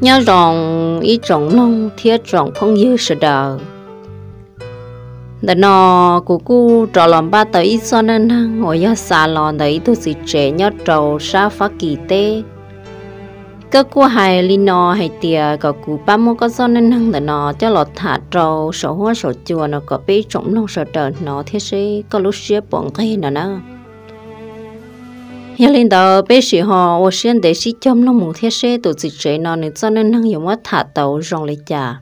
Nyob zoo ib tsoom mloog thiab tsoom phooj ywg sawv daws. Ntawm no kuv kuj rov los npaj tau ib txoj neej neeg uas yog xa los ntawm ib tug txiv tsev nyob rau sab Fab Kis teb. Koj kuj hais li no hais tias kom kuv pab muab koj txoj neej neeg ntawm no coj los tham rau saum huab saum cua no kom peb ib tsoom mloog sawv daws hnov thiab seb koj lub siab puas nqig no na. Yog li ntawd peb sim ho ua siab ntev sib cog mloog mus thiab seb tus txiv tsev no nws txoj neej neeg yuav muab tham tau zoo li cas.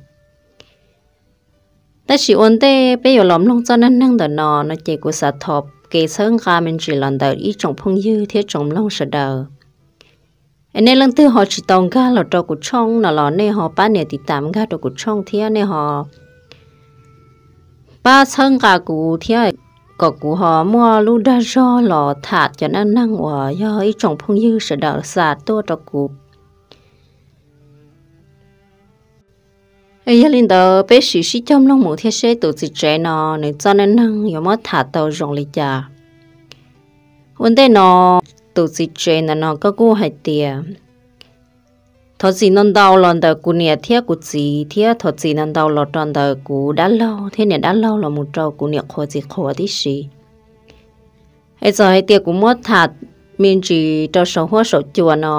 Tab sis ua ntej peb yuav los mloog txoj neej neeg ntawm no no ces kuv xav thov kev txhawb nqa me ntsis los ntawm ib tsoom phooj ywg thiab tsoom mloog sawv daws. Es nej leej twg ho tsis tau nkag los rau kuv tshooj no los nej ho pab nias tiv tam nkag rau kuv tshooj thiab nej ho pab txhawb nqa kuv thiab kom kuv ho muaj lub dag zog los tham cov neej neeg uas yog ib tsoom phooj ywg sawv daws xa tuaj rau kuv. Yog li ntawd peb sim sib cog mloog mus thiab seb tus txiv tsev no nws txoj neej neeg yuav muab tham tau zoo li cas. Ua ntej no, tus txiv tsev ntawm no koj kuj hais tias, thov txim ntau ntau los ntawm kuv niam thiab kuv txiv thiab thov txim ntau ntau los rau ntawm kuv dab laug thiab niam dab laug los mus rau kuv niam qhuav txiv qhuav tib si. Es txawm hais tias kuv muab tham me ntsis rau saum huab saum cua no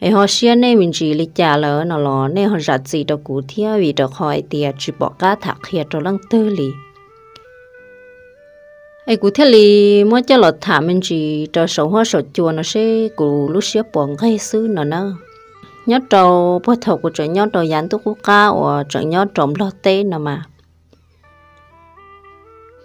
es ho siab nej me ntsis li cas lawm no los nej ho zam txim rau kuv thiab vim rau qhov hais tias tsis pom qab tham qhia rau leej twg li. Es kuv thiaj li muab coj los tham me ntsis rau saum huab saum cua no seb kuv lub siab puas nqig xwb no na. Nyob rau puag thaum kuv tseem nyob rau yav ntuj qub qab uas tseem nyob rau Nplog teb no mas,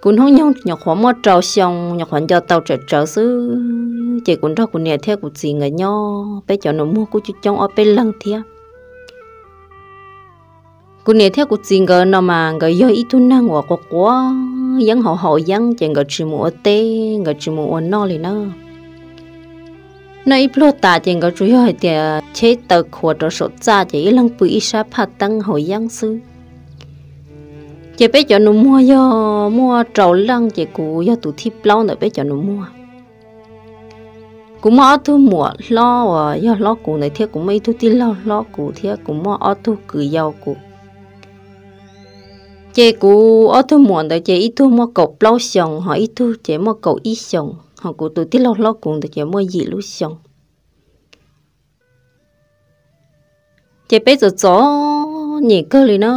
kuv hnub nyoog nyuam qhuav muaj rau xyoo, nyuam qhuav nco tau tsawm tsawv xwb ces kuv nrog kuv niam thiab kuv txiv nkawd nyob, peb cov nus muag kuj coob coob ob peb leeg thiab. Kuv niam thiab kuv txiv nkawd no mas nkawd yog ib tug neeg uas quav quav yeeb haus haus yeeb ces nkawd tsis mus ua teb, nkawd tsis mus ua noj li na. Noj ib pluag tas ces nkawd tsuas yog hais tias cheb taw khuav rau saum txaj ces ib leeg pw ib sab phaj teeb haus yeeb xwb. Ces peb cov nus muag yog muaj rau leej ces kuv yog tus thib plaub ntawm peb cov nus muag. Kuv muaj ob tug muam hlob uas yog hlob kuv ntawd thiab kuv muaj ib tug tij laug hlob kuv thiab kuv muaj ob tug kwv yau kuv. Ces kuv ob tug muam ntawd ces ib tug muaj kaum plaub xyoos ho ib tug ces muaj kaum ib xyoos ho kuv tus tij laug hlob kuv ntawd ces muaj yim lub xyoo. Ces peb txom txom nyem kawg li na.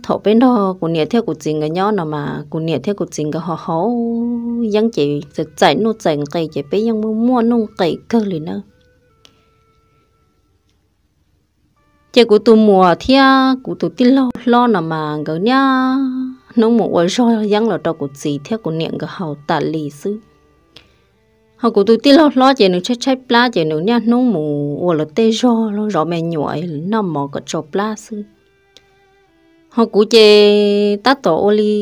Thaum peb nrog kuv niam thiab kuv txiv nkawd nyob no mas kuv niam thiab kuv txiv nkawd ho haus yeeb ces txawm txaim nuj txaim nqe ces peb yeej muaj muaj nuj nqe kawg li na. Ces kuv tus muam thiab kuv tus tij laug hlob no mas nkawd niaj hnub mus ua zog yeeb los rau kuv txiv thiab kuv niam nkawd haus tas li xwb. Ho kuv tus tij laug hlob ces nws tshaib tshaib plab ces nws niaj hnub mus ua lawv tej zog zov me nyuam noj mov kom tsau plab xwb. Ho kuv ces tab tom ua li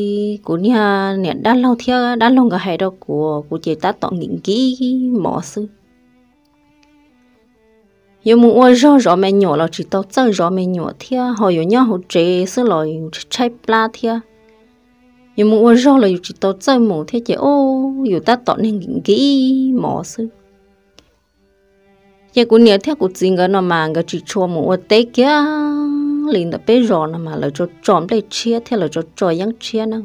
kuv niag niam dab laug thiab dab laug nkawd hais rau kuv, kuv ces tab tom nkim nkim mov xwb. Yuav mus ua zog zov me nyuam los tsis tau txawj zov me nyuam thiab ho yuav nyob hauv tsev xwb los yus tshaib plab thiab. Yuav mus ua zog los yus tsis tau txawj mus thiab ces o, yus tab tom niag nkim nkim mov xwb. Ces kuv niam thiab kuv txiv nkawd no mas nkawd tsis tshua mus ua teb kiag li ntawm peb zos no mas lawv tso tso nplej tshiab thiab lawv tso tso yeeb tshiab na.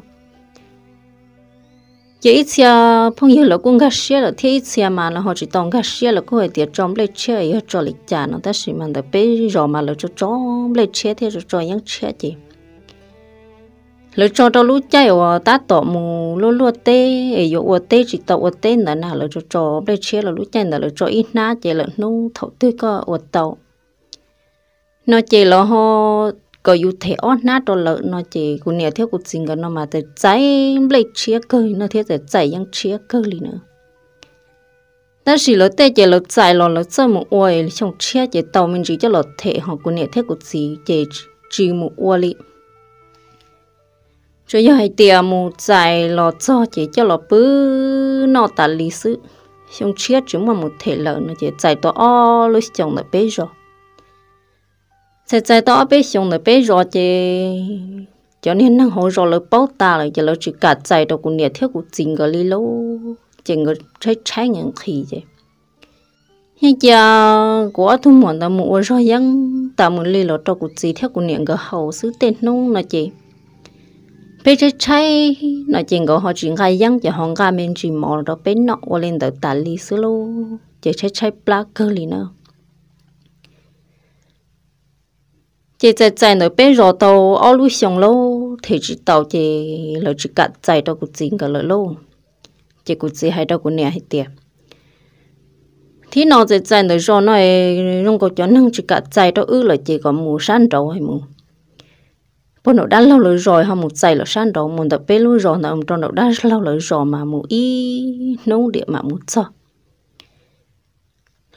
Ces ib txhia phooj ywg lawv kuj nkag siab lawm thiab ib txhia mas lawv ho tsis tau nkag siab, lawv kuj hais tias tso nplej tshiab yog tso li cas no, tab sis mas ntawm peb zos mas lawv tso tso nplej tshiab thiab tso tso yeeb tshiab ces lawv tso rau lub caij uas tab tom mus luaj luaj teb es yuav ua teb tsis tau ua teb ntawd na, lawv tso tso nplej tshiab rau lub caij ntawd, lawv tso ib hnab ces lawm hnub thaum twg koj ua tau no ces lawv ho kom yus them ob hnab rau lawv no ces kuv niam thiab kuv txiv nkawd no mas txawm txais nplej tshiab kawg no thiab txawm txais yeeb tshiab kawg li na. Tab sis lawv tej ces lawv txais los lawv txawj mus ua xyoo tshiab ces tau me ntsis coj los them, ho kuv niam thiab kuv txiv ces tsis mus ua li. Tsuas yog hais tias mus txais los txog ces coj los pw noj tas li xwb. Xyoo tshiab tsis muaj mus them lawm no ces txais tau ob lub xyoo ntawm peb zos. Txais txais tau ob peb xyoo ntawm peb zos ces cov niag neeg hauv zos lawv paub tas lawm ces lawv tsis kam txais rau kuv niam thiab kuv txiv nkawd li lauj, ces nkawd tshaib tshaib nqhis nqhis ces Yeej cia kuv ob tug muam ntawd mus ua zog yeeb tas mus li los rau kuv txiv thiab kuv niam nkawd haus xwb. Tej hnub no ces peb tshaib tshaib no ces nkawd ho tsis nqa yeeb ces ho nqa me ntsis mov rau peb noj ua li ntawd tas li xwb lauj. Ces tshaib tshaib plab kawg li na. Ces txais txais ntawd peb zos tau ob lub xyoo lauj, them tsis tau ces lawv tsis kam txais rau kuv txiv nkawd lawm lauj. Ces kuv txiv hais rau kuv niam hais tias, thib no txais txais ntawd zos no zoo nkaus cov neeg tsis kam txais rau wb lawm ces kom mus sab nraud mus, puag nraum dab laug lawv zos ho mus txais lawm sab nraud, mus ntawm peb lub zos ntawd mus rau nraum dab laug lawv zos mas mus ib hnub diam mam mus txog.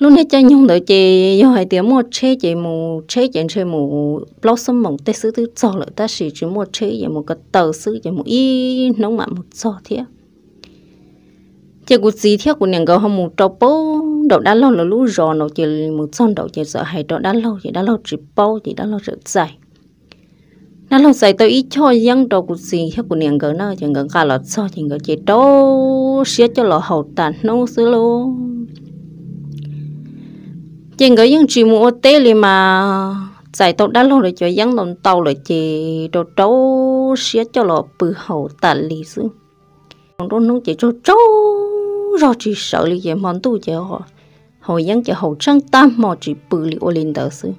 Lub niag caij nyoog ntawd ces yog hais tias muaj tsheb ces mus tsheb ces ntshe mus plaub xuab moos tej xwb twb txog lawm, tab sis tsis muaj tsheb ces mus ko taw xwb ces mus ib hnub mam mus txog thiab. Ces kuv txiv thiab kuv niam nkawd ho mus rau puag nraum dab laug lawv lub zos no ces mus txog nraud ces txawm hais rau dab laug ces dab laug tsis paub ces dab laug txawm txais. Dab laug txais tau ib choj yeeb rau kuv txiv thiab kuv niam nkawd na, ces nkawd nqa los txog ces nkawd ces rau siab coj los haus tas hnub xwb lauj. Ces nkawd yeej tsis mus ua teb li mas txais tau dab laug lawv cov yeeb ntau ntau lawm ces rau rau siab coj los pw haus tas li xwb. Nruab hnub ces tsaug tsaug zog tsis sawv li ces hmo ntuj ces haus yeeb ces haus tsheej tag hmo tsis pw li ua li ntawd xwb.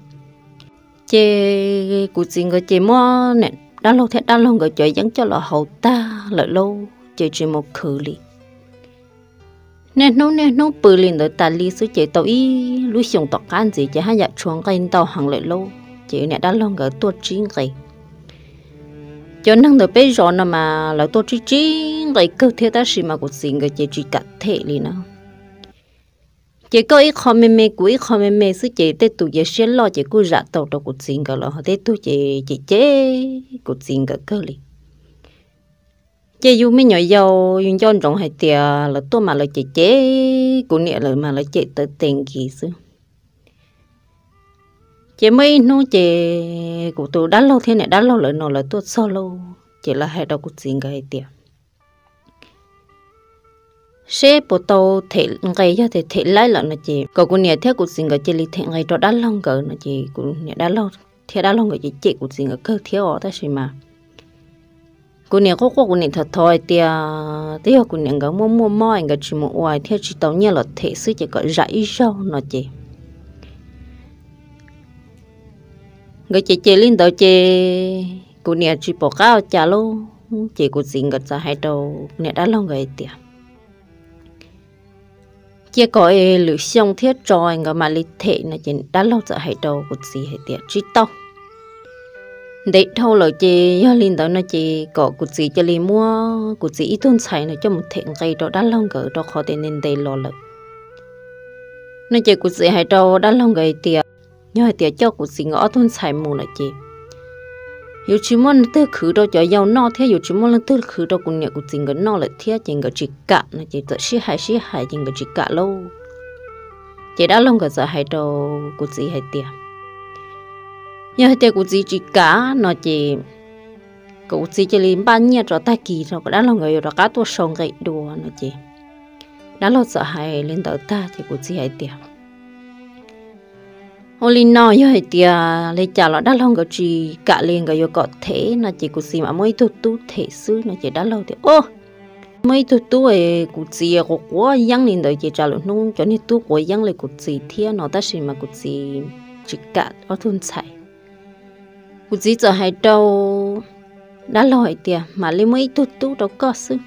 Ces kuv txiv nkawd ces muab dab laug thiab dab laug nkawd cov yeeb coj los haus tag lawm lauj ces tsis mus khwv li. Niaj hnub niaj hnub pw li ntawd tas li xwb ces tau ib lub xyoos tom qab ntxiv ces haj yam tshuav nqe ntau heev lawm lauj, ces niam dab laug nkawd tuaj tsib nqe. Cov neeg ntawm peb zos no mas lawv tuaj tsib tsib nqe kawg thiab tab sis mas kuv txiv nkawd ces tsis kam them li na. Ces koj ib qho me me kuv ib qho me me xwb ces tej tus ces siab loj ces kuj zam tau rau kuv txiv nkawd los ho tej tug ces cem cem kuv txiv nkawd kawg li. Ces yus me nyuam yaus yus nco ntsoov hais tias lawv tuaj mas lawv cem cem kuv niam lawv mas lawv cem tawv tes nkis xwb. Ces muaj ib hnub ces kuv tus dab laug thiab niam dab laug lawv no lawv tuaj txog lauj ces lawv hais rau kuv txiv nkawd hais tias seb puas tau them nqe, yog tias them laib lawm no ces kom kuv niam thiab kuv txiv nkawd cia li them nqe rau dab laug nkawd no ces kuv niam dab laug thiab dab laug nkawd ces cem kuv txiv nkawd kawg thiab os tab sis mas kuv niam quaj quaj kuv niam thov thov hais tias twb yog kuv niam nkawd muaj muaj mob nkawd tsis mus ua thiaj tsis tau nyiaj los them xwb ces kom zam ib zaug no ces nkawd cem cem li ntawd ces kuv niam tsis pom qab ua cas lauj ces kuv txiv nkawd txawm hais rau niam dab laug nkawd hais tias cia kom lwm xyoo thiab tso nkawd mam li them no ces dab laug txawm hais rau kuv txiv hais tias tsis tau, ntev dhau lawm ces yog li ntawd no ces kom kuv txiv cia li muab kuv txiv ib tug ntxhais no coj mus them nqe rau dab laug nkawd rau qhov tias ntev ntev los lawm no ces kuv txiv hais rau dab laug nkawd hais tias yog hais tias coj kuv txiv nkawd ob tug ntxhais mus lawm ces yus tsis muaj leej twg khwv rau cov yau noj thiab yus tsis muaj leej twg khwv rau kuv niam kuv txiv nkawd noj lawm thiab ces nkawd tsis kam no ces txawm sib hais sib hais ces nkawd tsis kam lauj. Ces dab laug nkawd txawm hais rau kuv txiv hais tias yog hais tias kuv txiv tsis kam no ces kom kuv txiv cia li npaj nyiaj rau tag kis rau kom dab laug nkawd yuav rov qab tuaj sau nqe dua no ces dab laug txawm hais li ntawd tag ces kuv txiv hais tias ua li no yog hais tias li cas los dab laug nkawd tsis kam li nkawd yuav kom them no ces kuv txiv mam muab ib tug tub them xwb no ces dab laug tias o, muab ib tug tub, kuv txiv quav quav yeeb li ntawd ces tsam lwm hnub cov niag tub quav yeeb li kuv txiv thiab no tab sis mas kuv txiv tsis kam ob tug ntxhais. Kuv txiv txawm hais rau dab laug hais tias mam li muab ib tug tub rau koj xwb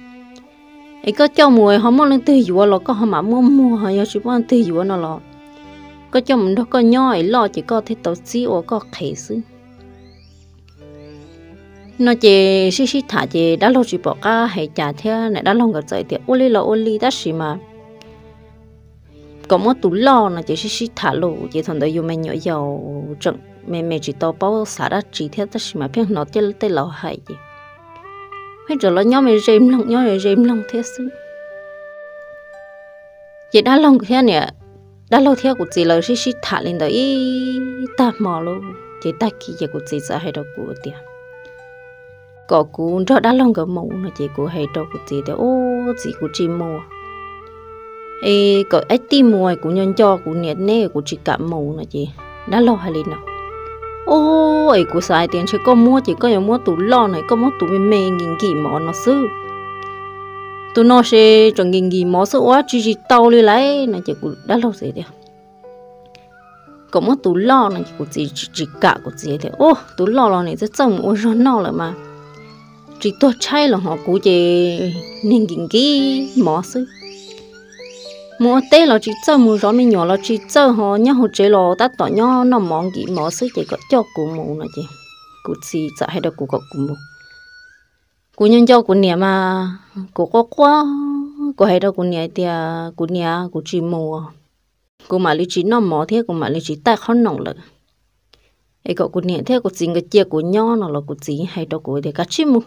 es koj coj mus ho muaj leej twg yuav los koj ho mam muaj muag, yog tsis muaj leej twg yuav no los koj coj mus nrog koj nyob es loj ces koj thiaj tau txib ua koj qhev xwb no ces sib sib tham ces dab laug tsis pom qab hais cas thiab niam dab laug nkawd txawm tias ua li los ua li tab sis mas kom muab tus loj no ces sib sib tham lus ces thaum ntawd yus me nyuam yaus tseem me me tsis tau paub xav dab tsi thiab tab sis mas pheej hnov tej laus hais ces pheej tseem los nyob me ze mloog nyob ze mloog thiab xwb. Ces dab laug thiab niam dab laug thiab kuv txiv lawv sib sib tham li ntawd ib tag hmo lauj ces tag kis ces kuv txiv txawm hais rau kuv tias kom kuv nrog dab laug nkawd mus no ces kuv hais rau kuv txiv tias ub txiv kuv tsis mus, es kom ib tij mus, kuv nco nco kuv niam neb, kuv tsis kam mus no ces dab laug hais li no. Ub, es kuv xav hais tias ntshe koj muab ces koj yuav muab tus loj no, koj muab tus me me nkim nkim mov no xwb. Tus no ces tseem nkim nkim mov xwb ua tsis tsis tau li lauj no ces kuv dab laug txawm tias kom muab tus loj no ces kuv txiv tsis kam, kuv txiv tias ub, tus loj los nws txawj txawj mus ua zog noj lawm mas tsis tuag tshaib los hos kuv ces niag nkim nkim mov xwb. Mus ua teb los tsis txawj, mus zov me nyuam los tsis txawj, ho nyob hauv tsev los tab tom nyob noj mov nkim mov xwb ces kom coj kuv mus no ces kuv txiv txawm hais rau kuv kom kuv mus. Kuv nco nco kuv niam mas kuv quaj quaj, kuv hais rau kuv niam tias kuv niam, kuv tsis mus, kuv mam li tsis noj mov thiab kuv mam li tsis taij qhob noom lawm. Es kom kuv niam thiab kuv txiv nkawd cia kuv nyob no los kuv txiv hais rau kuv tias kav tsij mus,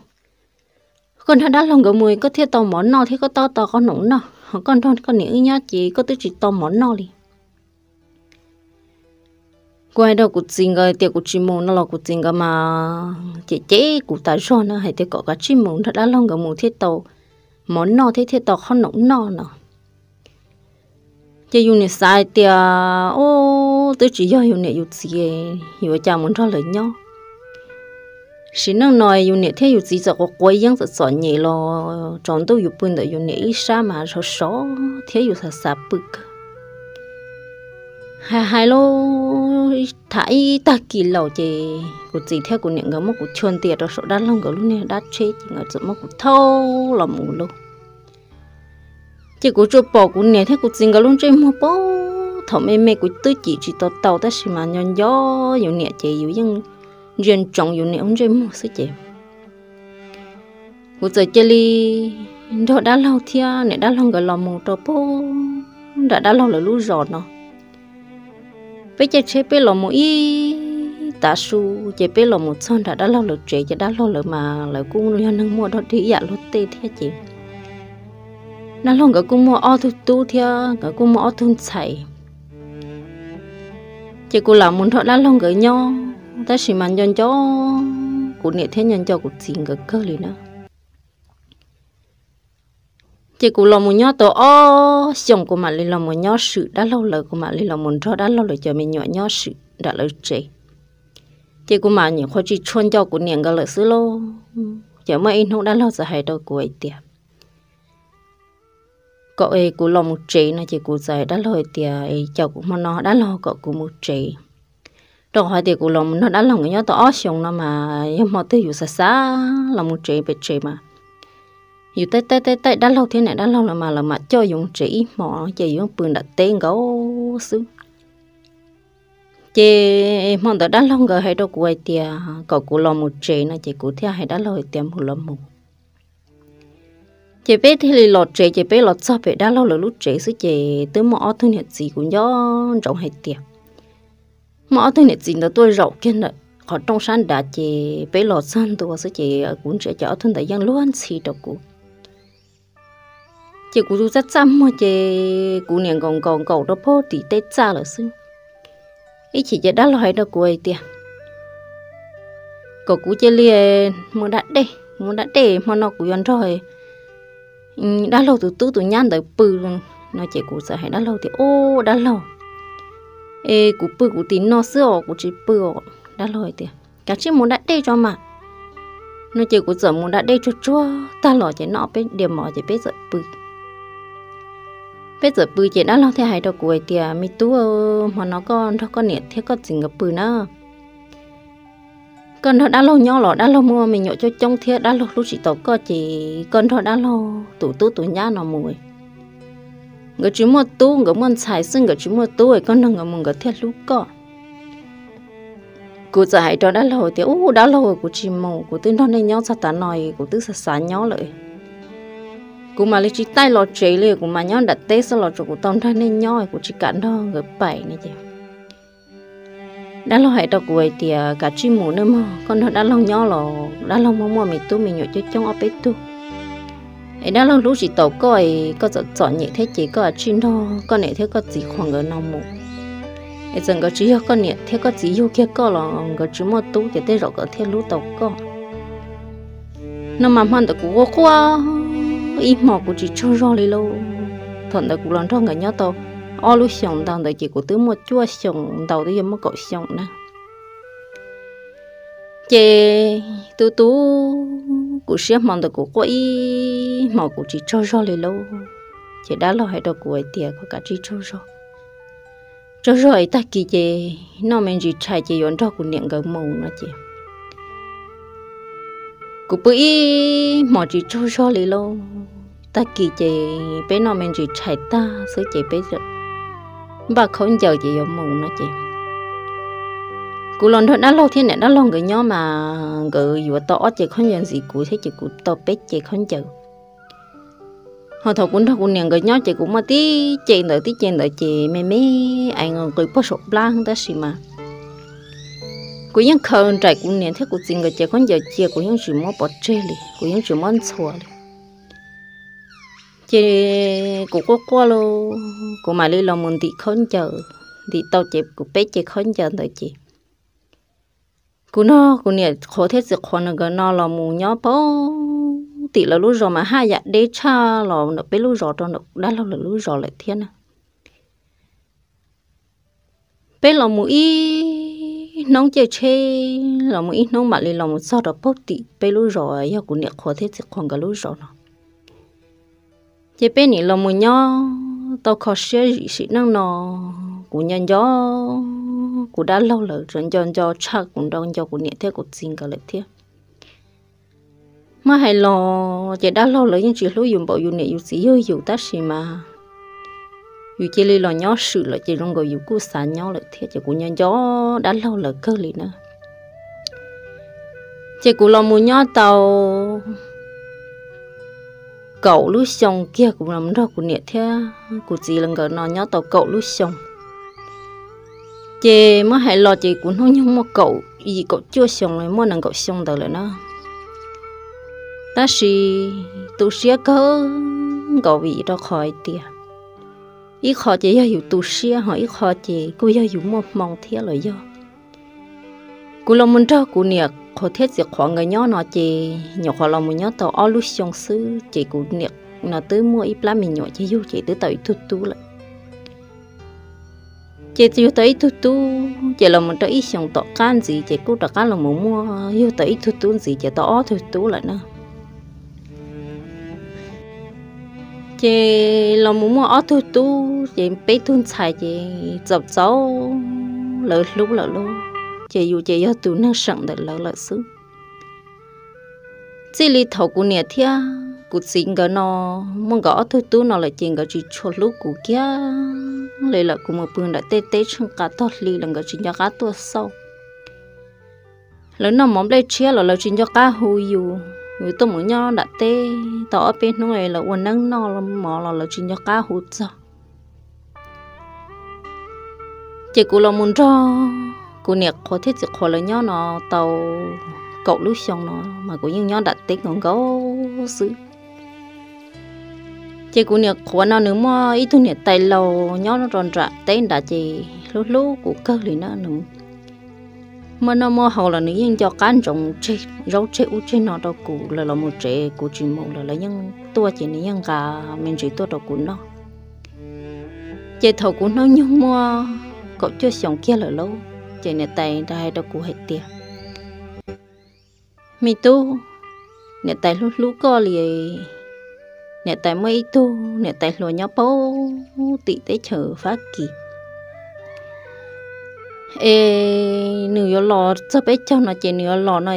koj nrog dab laug nkawd mus koj thiaj tau mov noj thiab koj thiaj tau qhob noom noj, ho koj nrog koj niam wb nyob ces koj twb tsis tau mov noj li. Kuv hais rau kuv txiv nkawd tias kuv tsis mus no los kuv txiv nkawd mas cem cem kuv tas zog na, hais tias kom kav tsij mus nrog dab laug nkawd mus thiaj tau mov noj thiab thiaj tau qhob noom noj no. Ces yus niam xav hais tias ub, twb tsis yog yus niam yus txiv, yuav cas mus nrog lawv nyob. Sim neej no yus niam thiab yus txiv txawm quav quav yeeb txawm txom nyem los tsaus ntuj yus pw ntawm yus niam ib sab mas sov sov thiab yus xav xav pw kawg. Hais hais lub tham ib tag kis laus ces kuv txiv thiab kuv niam nkawd muab kuv chua ntias rau saum dab laug nkawd lub niag dab tsheb ces nkawd txawm muab kuv thauj los mus lauj. Ces kuv tsuas pom kuv niam thiab kuv txiv nkawd lub ntsej muag pab, thaum me me kuv twb cim tsis tau tau tab sis mas nco nco yus niam ces yus yeej ntsia ntsoov yus niam lub ntsej muag xwb ces kuv txawm cia li nrog dab laug thiab niam dab laug nkawd los mus rau pab nram dab laug lawv lub zos no. Peb caij tsheb peb los mus ib tav su ces peb los mus txog nram dab laug lawv tsev ces dab laug lawv mas lawv kuj yog neeg muaj dog dig ib yam luag tej thiab ces dab laug nkawd kuj muaj ob tug tub thiab nkawd kuj muaj ob tug ntxhais. Ces kuv lam mus nrog dab laug nkawd nyob tab sis mas nco nco kuv niam thiab nco nco kuv txiv nkawd kawg li na. Ces kuv los mus nyob tau ob xyoos kuv mam li los mus nyob swm dab laug lawv, kuv mam li los mus nrog dab laug lawv cov me nyuam nyob swm nram lawv tsev. Ces kuv mam nyuam qhuav tsis tshua nco kuv niam nkawd lawm xwb lauj. Ces muaj ib hnub dab laug txawm hais rau kuv hais tias kom kuv los mus tsev no ces kuv txawm hais dab laug hais tias cas kuv hmo no dab laug kom kuv mus tsev, rau qhov tias kuv los mus nrog dab laug nkawd nyob tau ob xyoos no mas yog hmo twg yus xav xav los mus tsev pem tsev mas yus taij taij taij taij dab laug thiab niam dab laug lawv mas lawv mam coj yus mus tsev ib hmo ces yus pw nram teb nkaus xwb. Ces hmo ntawd dab laug nkawd hais rau kuv hais tias kom kuv los mus tsev no ces kuv thiaj hais dab laug hais tias mus los mus. Ces peb thiaj li los tsev ces peb los txog pem dab laug lawv lub tsev xwb ces twb muaj ob tug niam txiv, kuv nco ntsoov hais tias muaj ob tug niam txiv ntawd tuaj zaum kiag ntawm qhov rooj sab nrad ces peb los txog ntua xwb ces kuv ntsia ces ob tug ntawd yeej luag ntxhi rau kuv. Ces kuv txaj txaj muag ces kuv niam nkaum nkaus nkaus rau pag tim tej txaj lawm xwb. Ib chim ces dab laug hais rau kuv hais tias kom kuv cia li mus da dej, mus da dej hmo no kuv yuav nrog dab laug tus tub tus nyab ntawd pw no ces kuv txawm hais dab laug tias ub dab laug, es kuv pw kuv tim no xwb os kuv tsis pw os. Dab laug hais tias kav tsij mus da dej tso mas no ces kuv txawm mus da dej tsuag tsuag tag los ces noj peb diav mov ces peb txawm pw. Peb txawm pw ces dab laug thiaj hais rau kuv hais tias me tub, hmo no koj nrog koj niam thiab koj txiv nkawd pw na. Koj nrog dab laug nyob los dab laug muaj me nyuam coob coob thiab dab laug hlub tsis tau koj ces koj nrog dab laug tus tub tus nyab no mus. Nkawd tsis muaj tub, nkawd muaj ntxhais xwb nkawd tsis muaj tub, koj nrog nkawd mus nkawd thiaj hlub koj. Kuv txawm hais rau dab laug tias ub dab laug, kuv tsis mus, kuv twb nrog nej nyob txog tav no kuv twb xav xav nyob lawm. Kuv mam li tsis taij los tsev li, kuv mam nyob nram teb xwb los tsuas kuv tau nrog nej nyob, kuv tsis kam nrog nkawd pais ne ces dab laug hais rau kuv hais tias kav tsij mus nawb mog, koj nrog dab laug nyob los dab laug muaj muaj me tub me nyuam coob coob ob peb tug. Es dab laug hlub tsis tau koj es koj txom txom nyem thiab ces koj tsij nrog koj niam thiab koj txiv qhuas nkawd no mus. Es txawm nkawd tsis yog koj niam thiab koj txiv yug kiag koj los nkawd tsis muaj tub ces tej zaum nkawd thiaj hlub tau koj. No mas hmo ntawd kuv quaj quaj ib hmos kuv tsis tsaug zog li lauj. Thaum ntawd kuv los nrog nkawd nyob tau ob lub xyoos ntau ntawd ces kuv twb muaj cuaj xyoos ntau twb yuav muaj kaum xyoo na. Ces tu tu kuv siab hmo ntawd kuv quaj ib hmos kuv tsis tsaug zog li lauj. Ces dab laug hais rau kuv hais tias kom kav tsij tsaug zog, tsaug zog es tag kis ces noj me ntsis tshais ces yuav nrog kuv niam nkawd mus no ces kuv pw ib hmos tsis tsaug zog li lauj. Tag kis ces peb noj me ntsis tshais tag xwb ces peb npaj khaub ncaws ces yuav mus no ces kuv los nrog dab laug thiab niam dab laug nkawd nyob mas nkawd yuav tau ob ce khaub ncaws ntxiv kuv thiab ces kuv tau peb ce khaub ncaws. Ho thaum kuv nrog kuv niam nkawd nyob ces kuv muaj tib ce ntawd tib ce ntawd ces me me es nqws pog saum plab tab sis mas kuv yeej khaws nraim kuv niam thiab kuv txiv nkawd ce khaub ncaws cia kuv yeej tsis muab pov tseg li, kuv yeej tsis muab ntxhua li. Ces kuv quaj quaj lauj, kuv mam li los mus ntim khaub ncaws, ntim tau ces kuv peb ce khaub ncaws ntawd ces kuv nrog kuv niam qhuav thiab txiv qhuav nkawd no los mus nyob pem tim lawv lub zos mas haj yam deb tshaj los ntawm peb lub zos rau ntawm dab laug lawv lub zos lawm thiab na. Peb los mus ib hnub caij tsheb, los mus ib hnub mam li los mus txog rau pem tim peb lub zos yog kuv niam qhuav thiab txiv qhuav nkawd lub zos no. Ces peb nim los mus nyob tau kho siab zim sim neej no, kuv nco nco kuv dab laug lawm, nco nco tshaj kuv nco nco kuv niam thiab kuv txiv nkawd lawm thiab. Muab hais los ces dab laug lawv yeej tsis hlub yus npaum yus niam yus txiv yug yus tab sis mas yus cia li los nyob swm lawm ces zoo nkaus yus kuj xav nyob lawm thiab ces kuv nco nco dab laug lawv kawg li na. Ces kuv los mus nyob tau kaum lub xyoo kiag, kuv los nrog kuv niam thiab kuv txiv nkawd no nyob tau kaum lub xyoo. Ces muab hais los ces kuv hnub nyoog muaj kaum yim kaum cuaj xyoo, muaj nees nkaum xyoo ntawd lawm na. Tab sis tu siab kawg nkaus vim rau qhov hais tias ib qho ces yog yus tu siab, ho ib qho ces kuj yog yus muaj hmoo thiab los yog. Kuv los mus nrog kuv niam qhuav thiab txiv qhuav nkawd nyob no ces nyuam qhuav los mus nyob tau ob lub xyoo xwb ces kuv niam no twb muaj ib plab me nyuam ces yug ces twb tau ib tug tub lawm. Ces yug tau ib tug tub ces los mus rau ib xyoos tom qab ntxiv ces kuj rov qab los mus muaj yug tau ib tug tub ntxiv ces tau ob tug tub lawm na. Ces los mus muaj ob tug tub ces peb tug ntxhais ces txaus txaus lawv hlub lawm lauj, ces yus ces yog tus neeg seem ntawm lawv lawm xwb. Txij li thaum kuv niam thiab kuv txiv nkawd no muaj nkawd ob tug tub no lawm ces nkawd tsis tshua hlub kuv kiag li lawm. Kuv mus pw nram tej teb tsheej qas tog hli los nkawd tsis nco qab tuaj xauj. Lawv noj mov nplej tshiab los lawv tsis nco qab hu yus. Yus tuaj mus nyob nram teb tau ob peb hnub lawv ua neeb noj mov los lawv tsis nco qab hu txog. Ces kuv los mus nrog kuv niam qhuav thiab txiv qhuav lawv nyob no tau kaum lub xyoo no mas kuv yeej nyob nram teb nkaus nkaus xwb. Ces kuv niam qhuav no nws muaj ib tug niam tais laus nyob rau nram teb nrad ces hlub hlub kuv kawg li na. Nws muaj noj muaj haus los nws yeej nco qab ntsoov tseg zaub tseg ub tseg no rau kuv, lawv los mus tsev kuv tsis mus los lawv yeej tuaj ces nws yeej nqa me ntsis tuaj rau kuv noj. Ces thaum kuv hnub nyoog muaj kaum cuaj xyoos kiag lawm lauj, ces niam tais nrad hais rau kuv hais tias, me tub, niam tais hlub hlub koj li. Niam tais muaj ib tug niam tais hluas nyob pem tim teb chaws Fab Kis, es nws yuav los txog peb caug no ces nws yuav los no,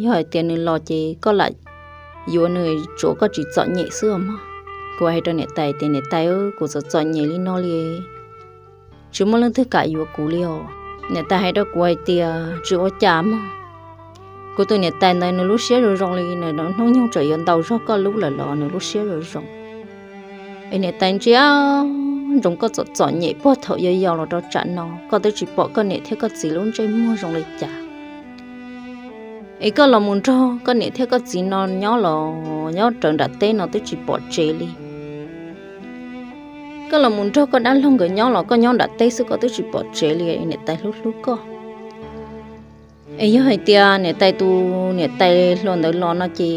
yog hais tias nws los ces koj lam yuav nws, tsuav koj tsis txom nyem xwb os mog. Kuv hais rau niam tais tias, niam tais, kuv txom txom nyem li no li, tsis muaj leej twg kam yuav kuv li os. Niam tais hais rau kuv hais tias, tsis ua cas mog, kuv tus niam tais ntawd nws lub siab zoo zoo li, nws hnub nyoog tseem yuav ntau zog koj lub lawm los nws lub siab zoo zoo. Es niam tais ntsia ntsoov koj txom txom nyem puag thaum yau yau los rau tsam no, koj twb tsis pom koj niam thiab koj txiv lub ntsej muag zoo li cas. Es koj los mus nrog koj niam thiab koj txiv no nyob los nyob raws nram teb no twb tsis pom tsev li. Koj los mus nrog koj dab laug nkawd nyob los koj nyob nram teb xwb koj twb tsis pom tsev li, niam tais hlub hlub koj. Es yog hais tias niam tais tus niam tais hluas ntawd los no ces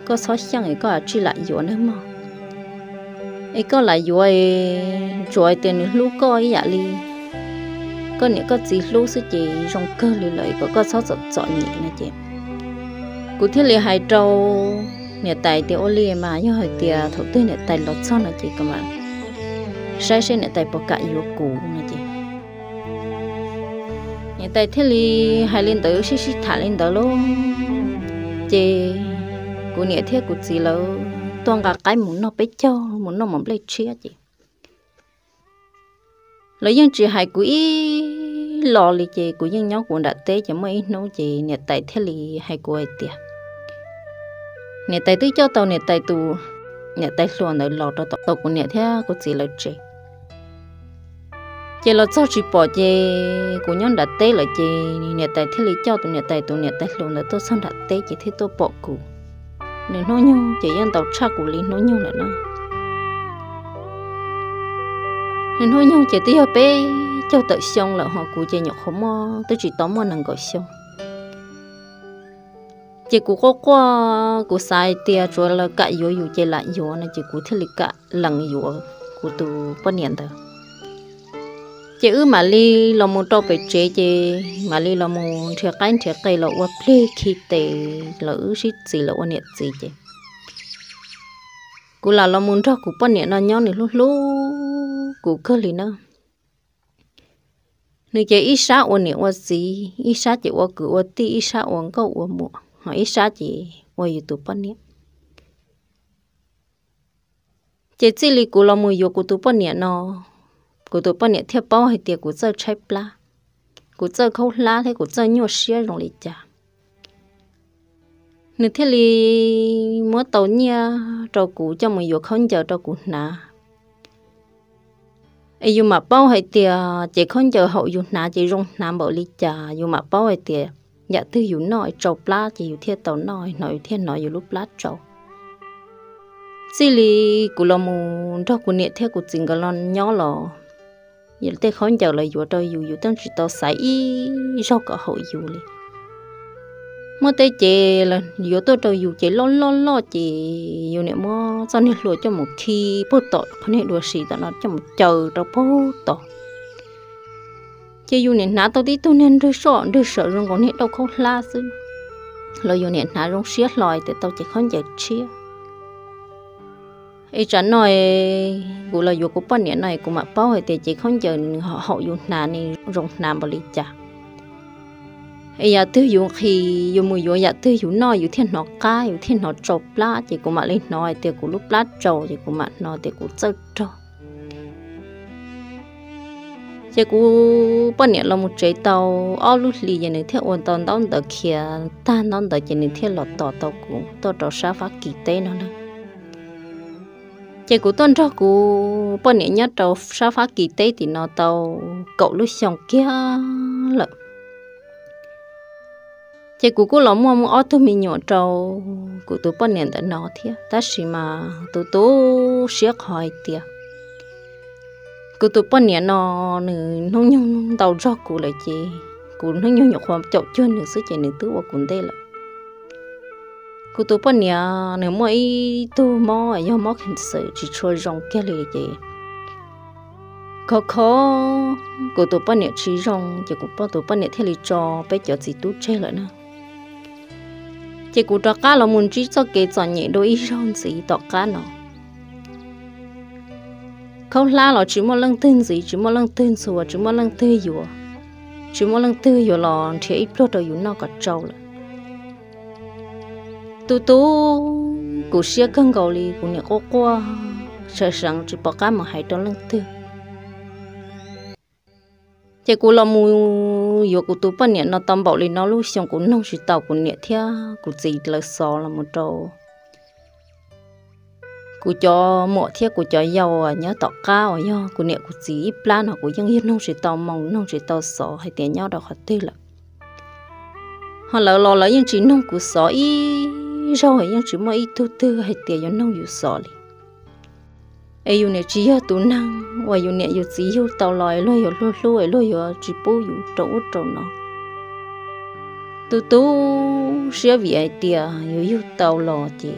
koj txhob xyeej, koj tsij lam yuav nawb mog. Es koj lam yuav, tsuas hais tias nws hlub koj ib yam li koj niam koj txiv hlub xwb ces zoo kawg li lawm, kom koj txhob txom txom nyem no ces kuv thiaj li hais rau niam tais tias ua li mas yog hais tias thaum twg niam tais los txog no ces kuv mam saib seb niam tais puas kam yuav kuv no ces niam tais thiaj li hais li ntawd sib sib tham li ntawd lauj. Ces kuv niam thiab kuv txiv lawv tuaj nqa qaib mus noj peb caug, mus noj mov nplej tshiab ces lawv yeej tsis hais kuv ib los li ces kuv yeej nyob kuv nram teb ces muaj ib hnub ces niam tais thiaj li hais kuv hais tias niam tais twb coj tau niam tais tus, niam tais hluas ntawd los rau tom kuv niam thiab kuv txiv lawv tsev. Ces los txog tsis pom ces kuv nyob nram teb lawm ces niam tais thiaj li coj tus niam tais tus niam tais hluas ntawd tuaj txog nram teb ces thiaj tuaj pom kuv. Nws hnub nyoog ces yeej ntaus tshaj kuv li hnub nyoog lawm na. Nws hnub nyoog ces twb yog peb caug tawm xyoo lawm ho kuv ces nyuam qhuav muaj twb tsis tau muaj nees nkaum xyoo. Ces kuv quaj quaj kuv xav hais tias tsuav lawv kam yuav yus ces lam yuav no ces kuv thiaj li kam lees yuav kuv tus poj niam ntawd. Ces wb mam li los mus rau pem tsev ces mam li los mus nrhiav qaib nrhiav qe los ua plig khi tes los wb sib txiv los ua niam txiv ces kuv lam los mus nrog kuv poj niam no nyob, nws hlub hlub kuv kawg li na. Nws ces ib sab ua niam ua txiv, ib sab ces ua kwv ua tij, ib sab ua nkauj ua muam, ho ib sab ces ua yus tus poj niam. Ces txij li kuv los mus yuav kuv tus poj niam no, kuv tus poj niam thiaj paub hais tias kuv txawj tshaib plab, kuv txawj khaub hlab thiab kuv txawj nyuaj siab zoo li cas. Nws thiaj li muab tau nyiaj rau kuv coj mus yuav khaub ncaws rau kuv hnav. Es yus mam paub hais tias ces khaub ncaws haum yus hnav ces zoo hnav npaum li cas, yus mam paub hais tias yam twg yus noj tsau plab ces yus thiaj tau noj, hnov yus thiaj hnov yus lub plab tsau. Txij li kuv los mus nrog kuv niam thiab kuv txiv nkawd los nyob los, tej khaub ncaws los yuav rau yus, yus twb tsis tau xaiv ib zaug kom haum yus li. Muaj tej ces los yuav tuaj rau yus ces loj loj loj ces yus niam muab txoj niag hlua coj mus khi puag tom qhov niag dua si tom no coj mus caw rau puag tod. Ces yus niam hnav tau tib tug niag nrwg soj nrwg saum zoo nkaus niag dauj khaub hlab xwb, los yus niam hnav zoo siab hlo tias tau ces khaub ncaws tshiab. Es tsam no kuv los yuav kuv poj niam no kuv mam paub hais tias ces khaub ncaws nws haum yus hnav ne, zoo hnav npaum li cas. Es yam twg yus nqhis yus mus yuav yam twg yus noj yus thiaj hnov qab, yus thiaj hnov tsau plab, ces kuv mam li hnov hais tias kuv lub plab tsau, ces kuv mam hnov tias kuv txawj rog. Ces kuv poj niam los mus tsev tau ob lub hlis ces nws thiaj ua tau ntaub ntawv khiav tag ntaub ntawv ces nws thiaj los tos tau kuv tuaj rau sab Fab Kis teb no na. Ces kuv tuaj nrog kuv poj niam nyob rau sab Fab Kis teb tim no tau kaum lub xyoo kiag lawm. Ces kuv kuj los muaj muaj ob tug me nyuam rau kuv tus poj niam ntawm no thiab, tab sis mas tu tu siab qhov hais tias kuv tus poj niam no nws hnub nyoog ntau nrog kuv lawm ces kuv hnub nyoog nyuam qhuav caum cuag nws xwb ces nws twb ua kuv ntej lawm. Kuv tus poj niam nws muaj ib tug mob yog mob cancer tsis tshua zoo kiag li ces khov kho kuv tus poj niam tsis zoo ces kuv tus poj niam thiaj li tso peb cov txiv tub tseg lawm na. Ces kuv rov qab los mus ntsib txoj kev txom nyem dua ib zaug ntxiv tom qab no. Khaub hlab los tsis muaj leej twg ntxiv, tsis muaj leej twg ntxhua, tsis muaj leej twg yuav, tsis muaj leej twg yuav los nrhiav ib pluag rau yus noj kom tsau lawm. Tu tu kuv siab kawg nkaus li, kuv niam quaj quaj seev seev tsis pom qab mus hais rau leej twg. Ces kuv los mus yuav kuv tus poj niam no tau npaum li no lub xyoo kuv noog tsis tau kuv niam thiab kuv txiv lawv xov los mus rau kuv cov muam thiab kuv cov yau nyob tom qab uas yog kuv niam kuv txiv ib plab no kuv yeej yog noog tsis tau moo noog tsis tau xov hais tias nyob rau qhov twg lawm. Ho lawv los lawv yeej tsis noog kuv xov ib zaug, yeej tsis muaj ib tug twg hais tias yuav noog yus xov li. Es yus niam tsis yog tus neeg uas yus niam yus txiv yug tau los es luag yuav hlub hlub es luag yuav tsis pub yus rau ub rau no. Tu tu siab vim hais tias yus yug tau los ces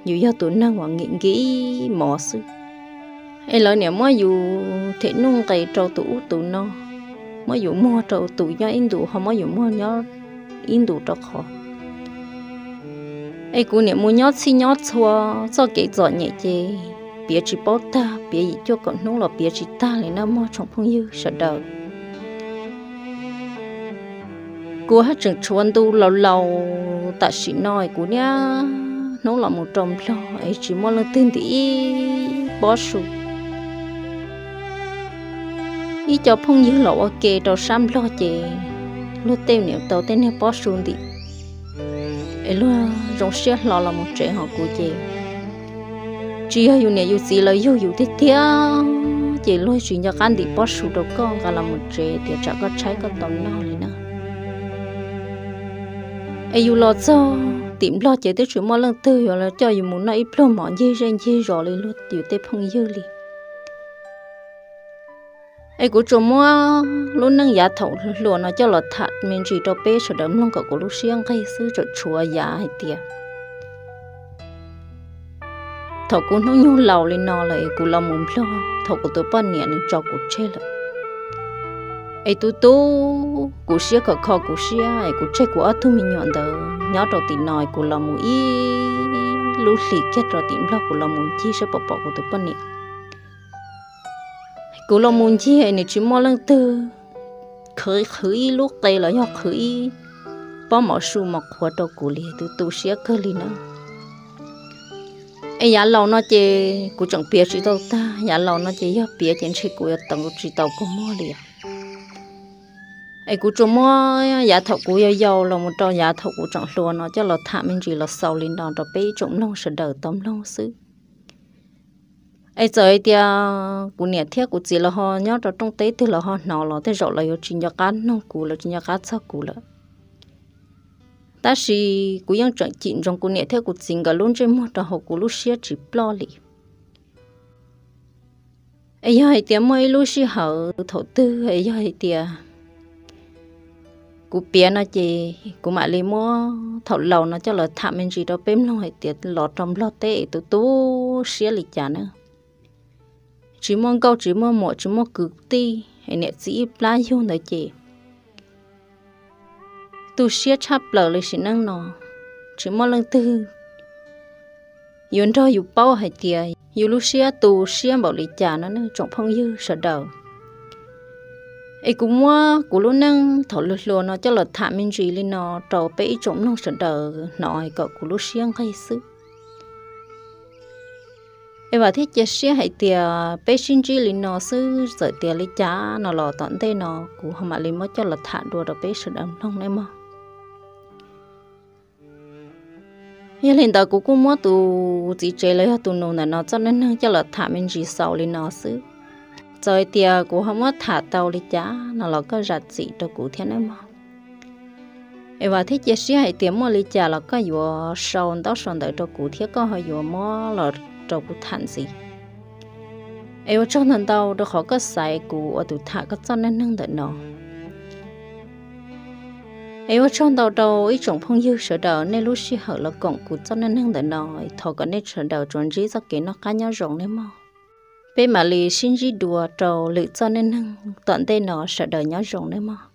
yus yog tus neeg uas nkim nkim mov xwb. Es lawv niam muab yus them nuj nqes rau tus ub tus no, muab yus muag rau tus nyob ib ntus ho muab yus muag nyob ib ntus rau qhov. Es kuv niam mus nyob txhij nyob txhua, txoj kev txom nyem ces piav tsis paub tag, piav yim cuaj kaum hnub los piav tsis tag li nawb mog tsoom phooj ywg sawv daws. Kuv haj tseem tshuav ntu laus laus tam sim no es kuv niaj hnub los mus rau Nplog es tsis muaj leej twg ntim ib pob su. Ib co phooj ywg los ua ke rau sab Nplog ces luag tej niam tau tej niag pob su ntim es luag zoo siab hlo los mus tsev, ho kuv ces tsis yog yus niam yus txiv lawv yug yus tiag tiag ces luag tsis nco qab ntim pob su rau koj nqa los mus tsev tias tsam koj tshaib koj tau noj li na. Es yus los txog tim Nplog ces twb tsis muaj leej twg yuav los coj yus mus noj ib pluag mov ncig zej ncig zos li luag yus tej phooj ywg li. Es kuv tsuas muab lub neej yav thaum hluas no coj los tham me ntsis rau peb sawv daws mloog kom kuv lub siab nqig xwb, tseem tshuav yav hais tias thaum kuv hnub nyoog laus li no lawm es kuv los mus Nplog thaum kuv tus poj niam nws tso kuv tseg lawm. Es tu tu kuv siab khov kho kuv siab es kuv tseg kuv ob tug me nyuam ntawd nyob rau tim no es kuv los mus ib lub hlis kiag rau tim Nplog kuv los mus ncig saib puas pom kuv tus poj niam. Kuv los mus ncig nws tsis muaj leej twg khwv, khwv ib lub qe los yog khwv ib pob mov su mov qhuav rau kuv li, tu tu siab kawg li na. Es yav laus no ces kuv tseem piav tsis tau tag, yav laus no ces yog piav ces ntshe kuv yuav teev tsis tau kua muag li os. Es kuv tsuas muab yav thaum kuv yau yau los mus rau yav thaum kuv tseem hluas no coj los tham me ntsis los xaus li no rau peb ib tsoom mloog sawv daws tau mloog xwb. Es txawm hais tias kuv niam thiab kuv txiv los ho nyob rau rooj teb twg los ho hnov los tej zaum lawv yuav tsis nco qab noog kuv, lawv tsis nco qab txog kuv lawm. Tab sis kuv yeej tseem cim ntsoov kuv niam thiab kuv txiv nkawd lub ntsej muag rau hauv kuv lub siab tsis ploj li. Es yog hais tias muaj ib lub sij hawm thaum twg es yog hais tias kuv piav no ces kuv mam li muab thaum laus no coj los tham me ntsis rau peb mloog hais tias los rau Nplog teb es tu tu siab li cas na. Tsis muaj nkauj tsis muaj muam tsis muaj kwv tij es niam txiv ib plab yug ntawd ces tu siab tshaj plaws li sim neej no. Tsis muaj leej twg yuav nrog yus paub hais tias yus lub siab tu siab npaum li cas no ne tsoom phooj ywg sawv daws. Es kuv muab kuv lub neej thaum hluas hluas no coj los tham me ntsis li no rau peb ib tsoom mloog sawv daws hnov kom kuv lub siab nqig xwb. Es vam thiab cia siab hais tias peb sib ntsib li no xwb, txawm tias li cas no los tom ntej no kuv ho mam li muab coj los tham dua rau peb sawv daws mloog nawb mog. Yog li ntawd kuv kuj muab tus txiv tsev los yog tus nus ntawm no txoj neej neeg coj los tham me ntsis xaus li no xwb. Txawm hais tias kuv ho muab tham tau li cas no los koj zam txim rau kuv thiab nawb mog. Es vam thiab cia siab hais tias muaj li cas los koj yuav sau ntaub sau ntawv rau kuv thiab koj ho yuav muab los rau kuv tham ntxiv. Es ua tsaug ntau ntau rau qhov koj xaiv kuv ua tus tham koj txoj neej neeg ntawm no. Es ua tsaug ntau rau ib tsoom phooj ywg sawv daws nej lub sij hawm los koom kuv txoj neej neeg ntawm no, thov kom nej sawv daws tsuas ntsib txoj kev noj qab nyob zoo nawb mog. Peb mam li sib ntsib dua rau lwm txoj neej neeg tom ntej no, sawv daws nyob zoo nawb mog.